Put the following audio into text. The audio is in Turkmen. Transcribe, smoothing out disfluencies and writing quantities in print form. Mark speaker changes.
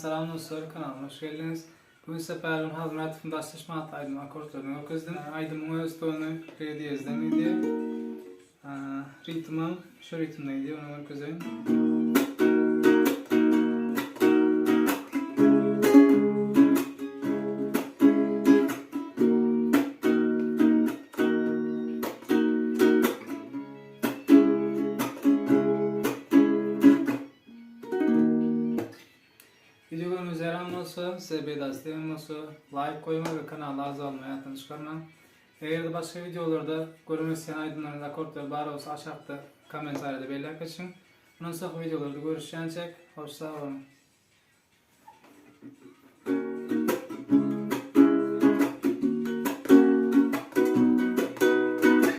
Speaker 1: Salam dostlar kanalyma hoş geldiňiz. Bugün size Pälwan Halmyradowyň Daşlaşma atly aýdym akkordlaryny görkezdim. Aýdymyň öz tony re diýezden gidýär. Ritmem şu ritmde gidýär, ony görkezeýin. Video göwnüňize ýaran bolsa, size peýdasy degen bolsa, laýk goýmagy we kanala agza bolmagy ýatdan çykarmaň. Eger-de başga wideolarda görmek isleýän aýdymlaryňyz akkordlary bar bolsa aşakda kommentariýada belläp geçiň. Mundan soňky wideolarda görüşýänçäk, hoş sag boluň!